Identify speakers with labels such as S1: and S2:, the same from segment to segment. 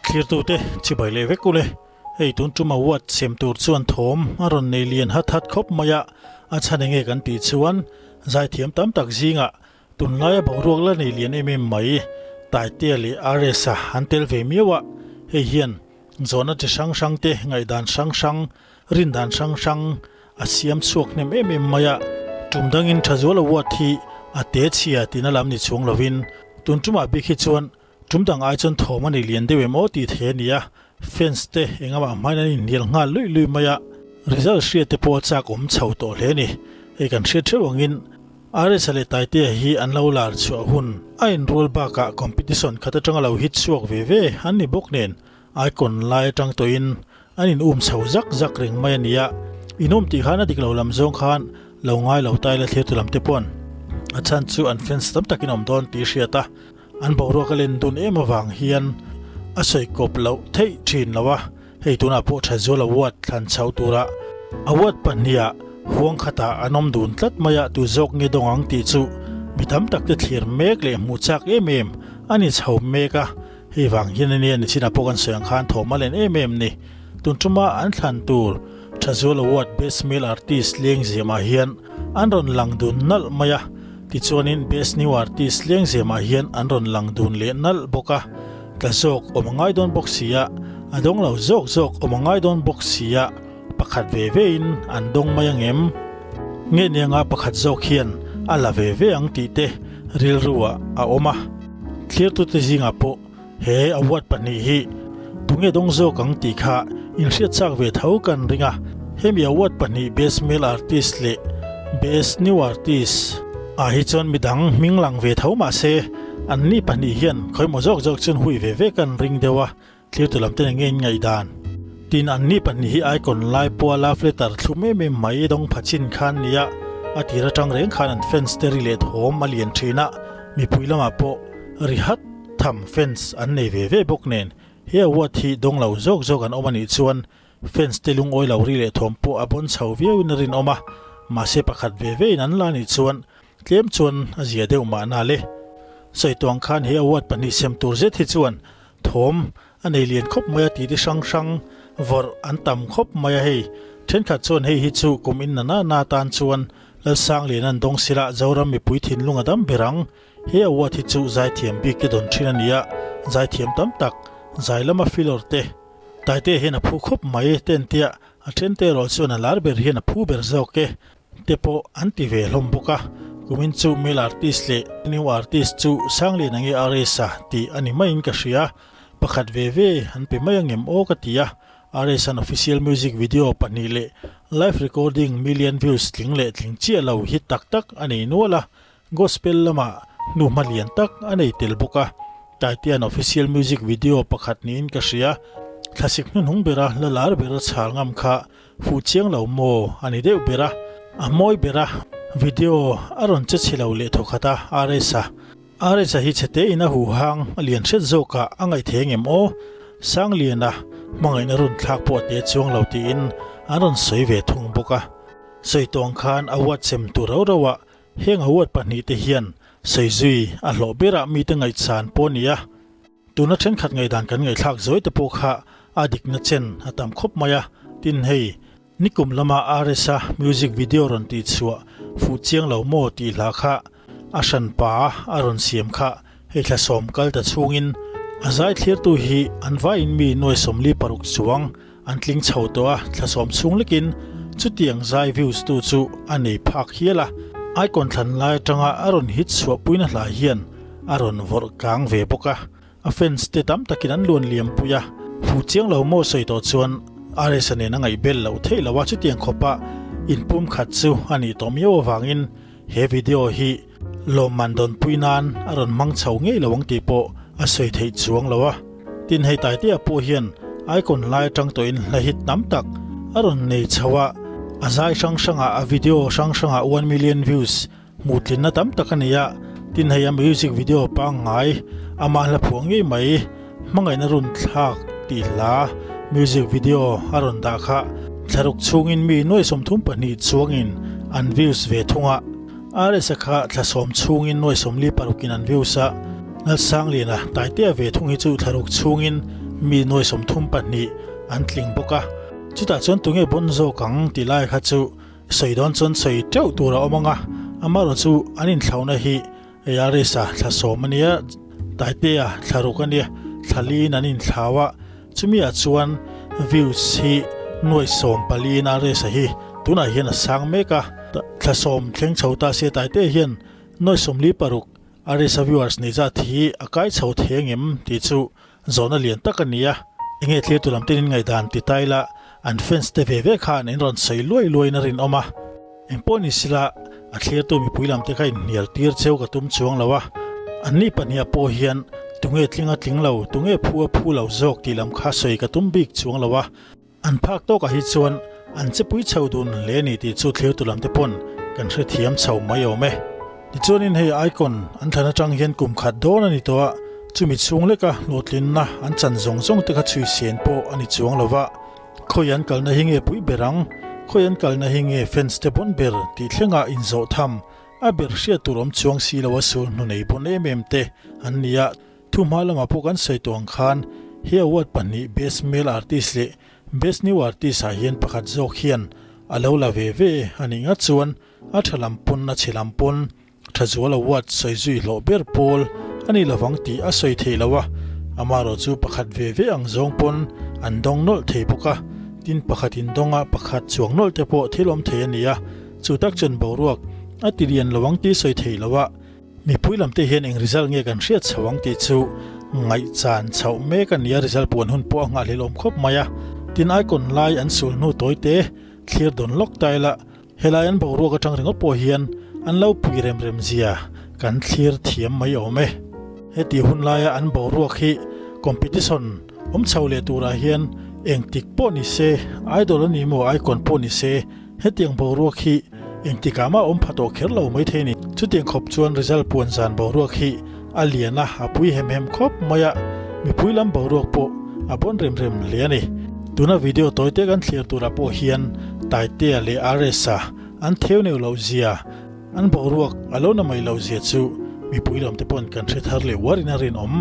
S1: Thlirtute chibai leh vek ule. Hei tun tum award sem tur chuan thawm a rawn nei lian hat hat khawp mai a, a chhan enge kan tih chuan zaithiam tam tak zingah tunlaia boruak la nei lian em em mai Taitea leh RS-a an tel ve miau a, hei hian zawhna chi hrang hrang te ngaihdan hrang hrang, rindan hrang hrang a siam chhuak hnem em em mai a, tum dangin Thazual award hi a te chhia tina lam ni chuang lovin tun tumah bik hi chuan Tum dang ai chuan thawm a nei lian deuh em aw tih thei a ni a, fans te engah hmain an inhnial nghal luih luih mai a, result hriat te pawh a chak awm chho tawh hle a ni. Hei kan hriat theuh angin RS-a leh Taitea hi an lo lar chhuah hun a inrual bakah competition khat atanga lo hit chhuak ve ve an ni bawk nen icon lai atang tawhin an in um chho zak zak reng mai a ni a, in um tih khan a dik lo lam zawng khan lo ngai lo ta ila thlir tu lam te pawn a chhan chu an fans tam takin awm dawn tih hriat a. An boruak a len dun em avang hian a sawi kawp loh theih thin lo a, hei tunah pawh Thazual Award thlan chho tura award pahniha huang khatah an awm dun tlat mai a, tu zawk nge dawng ang tih chu mi tam tak te thlir mek leh hmuh chak em em a ni chho mek a, hei vang hian ania nichinah pawh kan sawi ang khan thawm a len em em ni. Tun tuma an thlan tur Thazual Award Best Male Artist lengziamah hian an rawn lang dun nalh mai a. Tichuanin Best New Artist lengzemah hian an rawn lang dun leh nalh bawk a, tla zawk awm a ngai dawn bawk si a, a dawng lo zawk zawk awm a ngai dawn bawk si a, pakhat ve vein an dawng mai ang em? Nge nianga pakhat zawk hian a la ve ve ang tih te rilruah a awm a. Thlirtute zingah pawh he award pahnih hi tunge dawng zawk ang tih kha inhriat chak ve tho kan ring a, hemi award pahnih Best Male Artist leh Best New Artist ah hi chuan midang hming lang ve tho mah se anni pahnih hian khawimaw zawk zawk chuan hui ve ve kan ring deuh a, thlirtu lam ten enge in ngaihdan? Tin anni pahnih hi icon lai pawha love letter thlum em em mai dawng pha chin khan nia a tir atang reng khan an fans te ri leh thawm a lian thin a, mipui lamah pawh ri hat Tham fans an nei ve ve bawk nen he award hi dawng lo zawk zawk an awm a nih chuan fans te lungawi lo ri leh thawm pawh a bawn chho viau in a rinawm a, mahse pakhat ve ve in an la nih chuan tlem chuan a zia deuh mahna le. Sawi tuang khan he award pahnih sem tur zet hi chuan thawm a nei lian khawp mai a titi hrang hrang vawrh an tam khawp mai a hei thenkhat chuan hei hi chu kum in na na na tan chuan Lalsangliana'n dawng sila Zoram mipui thinlung a dam ber ang. He award hi chu zaithiam bik te dawn thin a ni a, zaithiam tam tak, zai lama filawr te, Taite hian a phu khawp mai te an tia, a then te erawh chuan a lar ber hian a phu ber zawk e te pawh an ti ve hlawm bawk a. Kumin chu male artist leh new artist chu Sanglian ange RS-a tih a ni maiin ka hria, pakhat ve ve an pe mai angem aw ka ti a, RS-a'n official music video pahnih leh live recording million views tling leh tling chiah lo hit tak tak a nei nual a, Gospel lamah hnuhma lian tak a nei tel bawk a, Taitea'n official music video pakhat niin ka hria. Thlasik hnuhnung bera la lar bera chhal ngam kha fuh chiang lo maw a ni deuh ber a, a mawi ber a, video a rawn che chhe lo leh thawkhat a, RS-a. RS-a hi chhe tein a huhang a lian hret zawkah a ngaih thei angem aw? Sangliana hmangaihna run thlak pawh a te chuang lo tiin an rawn sawi ve thung bawk a. Sawi tawng khan award sem tur rau rauah Heng award pahnihte hian sawi zui a hlawh berah mite ngaihsan pawh a ni a, tuna thenkhat ngaihdan kan ngaihthlak zawi te pawh kha a dikna chen a tam khawp mai a, tin hei nikum lama RS-a music video rawn tih chhuah fuh chiang lo maw tih hla kha a hranpa a rawn siam kha hei thla sawm kal ta chhungin a zai thlirtu hi an vaiin mi nuai 46 chuang An tling chho tawh a, thla sawm chhung lekin chutiang zai views tu chu a nei phak hial a, icon thlan lai atanga a rawn hit chhuah puina hla hian a rawn vawrh kang ve bawk a, a fans te tam takin an luan liam pui a, fu chiang lo maw sawi tawh chuan RS-a nen a ngaih bel loh theih lo a, chutiang khawpa inpum khat chu a nih tawh miau avangin he video hi lawmman dawn pui nan a rawn hmang chho ngei lo ang tih pawh a sawi theih chuang lo a. Tin hei Taitea pawh hian icon lai atang tawhin hla hit tam tak a rawn nei chho a, a zai hrang hrangah a video hrang hrangah 1 million views hmuh tlinna tam tak a nei a, tin hei a music video pangngai amah hla phuah ngei mai hmangaihna run thlak tih hla music video a rawn dah kha thlaruk chhungin mi nuai 32 chuangin an views ve thung a. RS-a kha thla sawm chhungin nuai 46 in an views a, Lalsangliana Taitea ve thung hi chu thlaruk chhungin mi nuai 32 an tling bawk a. Chutah chuan tunge bon zawk ang tih lai kha chu sawi dawn chuan sawi teuh tur a awm ang a, amaherawh chu an inthlauhna hi Aresa thla sawm a nia, Taitea thla ruk a nia, thla liin an inthlau a, chumi ah chuan views hi nuai sawm paliin Aresa hi tunah hian a sang mek a, thla sawm thleng chho ta se Taitea hian nuai 46 Aresa viewers nei zat hi a kai chho thei angem tih chu zawhna lian tak a ni a, enge thlir tu lam ten in ngaihdan ti ta ila an fans te ve ve khan in rawn sawi luai luaiin a rinawm a. Engpawh ni sila a thlirtu mipui lam te kha inhnial tir cheu ka tum chuang lo a, anni pahniha pawh hian tunge tling a tling lo, tunge phu a phu lo zawk tih lam kha sawi ka tum bik chuang lo a. An phak tawkah hi chuan an chepui chho dun hle a ni tih chu thlirtu lam te pawn kan hrethiam chho mai awm e. Tichuanin hei icon an thlan atang hian kum khat dawn a ni tawh a, chumi chhung leka hlawhtlinna an chan zawng zawng te kha chhui sen pawh a ni chuang lo va. Khawi an kalna hi nge pui ber ang? Khawi an kalna hi nge fans te bawn ber tih thlengah inzawh tham a ber hriat tur awm chuang si lo a sul hnu nei bawn em em te an ni a. Thu hma lamah pawh kan sawi tawh ang khan he award pahnih Best Male Artist leh Best New Artist ah hian pakhat zawk hian a lo la ve ve a nih ngat chuan a tha lam pawn a chhe lam pawn Thazual award sawi zui hlawh ber pawl a ni lovang tih a sawi theih lo a, amaherawh chu pakhat ve ve ang zawng pawn an dawng nawlh thei bawk a, tin pakhat in dawnga pakhat chuang nawlh te pawh thil awm thei a ni a, chu tak chuan boruak a ti lian lo ang tih sawi theih lo a, mipui lam te hian eng result nge kan hriat chho ang tih chu ngaihchan chhoh mek a ni a, result puan hun pawh a nghahhlelh awm khawp mai a, tin icon lai an sul hnu tawi te thlir dawn lawk ta ila. Helai an boruak atang ringawt pawh hian an lo pui rem rem zia kan thlir thiam mai awm e. Heti hun laia an boruak hi competition awm chho leh turah hian engtik pawh ni se, idol a ni maw icon pawh ni se, hetiang boruak hi engtikah mah awm pha tawh kher lo mai thei a ni. Chutiang khawp chuan result puan zan boruak hi a lian a, a pui hem hem khawp mai a, mipui lam boruak pawh a bawn rem rem hle a ni. Tuna video tawite kan thlir turah pawh hian Taitea leh RS-a an theu neuh loh zia, an boruak a lo na mai loh zia chu mipui lam te pawn kan hre thar leh uarin a rinawm.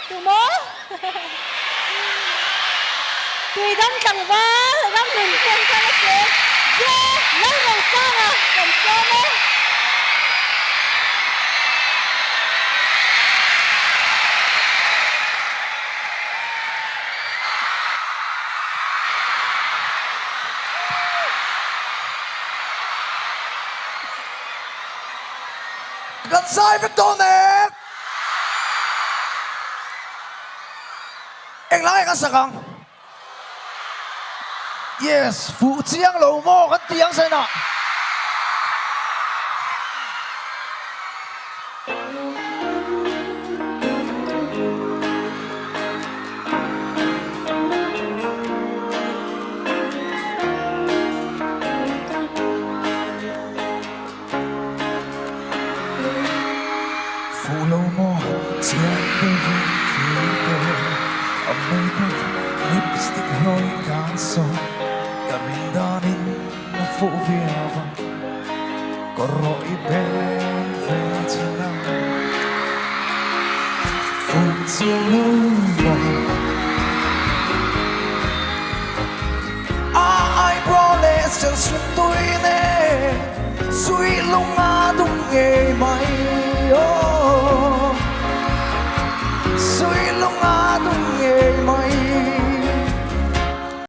S2: Tumaw? Tuidam tlangval ram nun keng kal a che J. Lalrosanga kan sawm e.
S3: Kan zai vek dawn em? Englai kan sak ang? Yes, fuh chiang lo maw kan ti ang zainah. Fuh lo maw chiang deuhin thil te a makeup lipstick hlawih dan sawn ka rin danin a fuh viau a kawr rawh i pe ve chin a fuh chiang lo maw A eyebrow leh serhsun tui nen Sui lung a dum ngei mai aw.